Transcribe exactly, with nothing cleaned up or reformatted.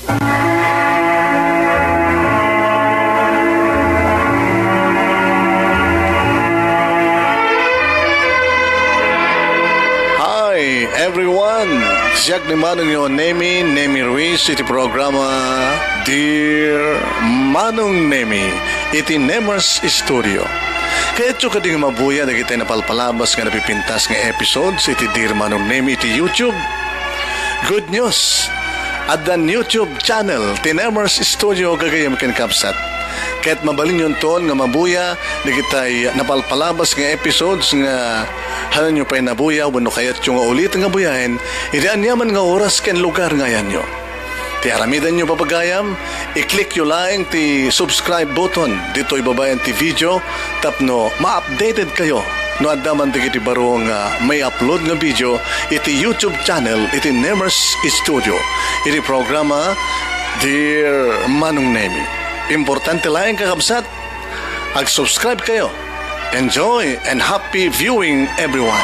Hi, everyone! Siak ni Manongyo Nemi, Nemi Ruiz, iti programa Dear Manong Nemi, iti Nemers Studio. Kayatyo kadi nga mabuya dagiti napalpalabas nga napipintas nga episodes iti Dear Manong Nemi iti YouTube? Good news! Addan YouTube channel ti Nemers Studio, gagayyem ken kabsat. Ket mabalinyo ton nga mabuya dagitay napalpalabas nga episodes nga hananyo pay nabuya wenno kayatyo nga ulit nga buyaen iti aniaman nga oras ken lugar nga ayanyo. Ti aramidenyo, papagayam, i-clickyo laeng ti subscribe button ditoy babaen ti video tapno ma-updated kayo no adda man dagiti baro nga mai-upload nga video iti YouTube channel iti Nemers Studio, iti programa Dear Manong Nemi. Importante laeng, kakabsat, ag-subscribe kayo. Enjoy and happy viewing, everyone!